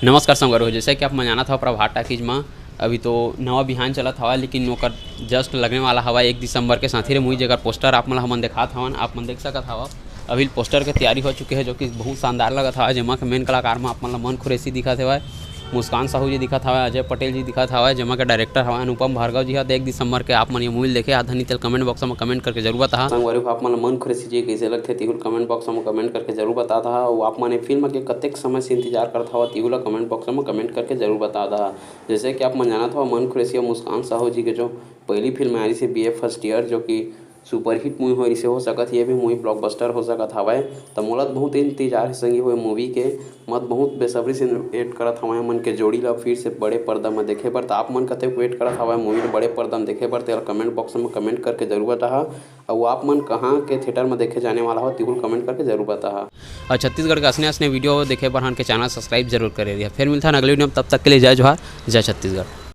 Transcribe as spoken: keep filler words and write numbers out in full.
नमस्कार संगवारी हो, जैसे कि आप मन जानत हव, प्रभात टाकीज म अभी तो नवा बिहान चलत हवय, लेकिन ओकर just लगने वाला हवय एक दिसंबर के। साथ ही रे मुही जेकर पोस्टर आप मन ल हमन देखात हवन, आप मन देख सकत हव, अभी पोस्टर के तैयारी हो चुके हे, जो कि बहुत शानदार लगत हवय, जेमा के मेन कलाकार म आप मन ल मन खुरेसी दिखत हवय, मुस्कान साहू जी दिखत हवय, अजय पटेल जी दिखत हवय, जेमा के डायरेक्टर हवय अनुपम भार्गव जी ह। त एक दिसंबर के आप मन ये मूवी ल देखे आत हव नहीं, तेला कमेंट बॉक्स म कमेंट करके जरूर बताहा। संगवारी हो, आप मन ल मन खुरेसी जी कइसे लगथे, तिहू ल कमेंट बॉक्स म कमेंट करके जरूर बताहा। अउ आप मन ये फिल्म के कतेक समय से इंतजार करत हव, तिहू ल कमेंट बॉक्स म कमेंट करके जरूर बताहा। जैसे कि आप मन जानत हव, मन खुरेसी अउ मुस्कान साहू जी के जो पहली फिल्म आय रिहिसे बी ए फर्स्ट ईयर, जो कि सुपरहिट मूवी होय रिहिसे, हो सकत हे ये भी मूवी ब्लॉकबस्टर हो सकत हवय। त मोला त बहुत इंतजार हे संगी हो ये मूवी के, मैं त बहुत बेसब्री से वेट करत हवय मन के जोड़ी ला फिर से बड़े पर्दा म देखे बर। त आप मन कतेक वेट करत हवय मूवी ल बड़े पर्दा म देखे बर, तेला कमेंट बॉक्स म कमेंट करके जरूर बताहा। अउ आप मन कहाँ के थिएटर म देखे जाने वाला हो, तिहू ल कमेंट करके जरूर बताहा। अउ छत्तीसगढ़ के असने असने वीडियो देखे बर हमन के चैनल सब्सक्राइब जरूर करे रहिहा। फिर मिलथन अगले वीडियो म, तब तक के लिए जय जोहार, जय छत्तीसगढ़।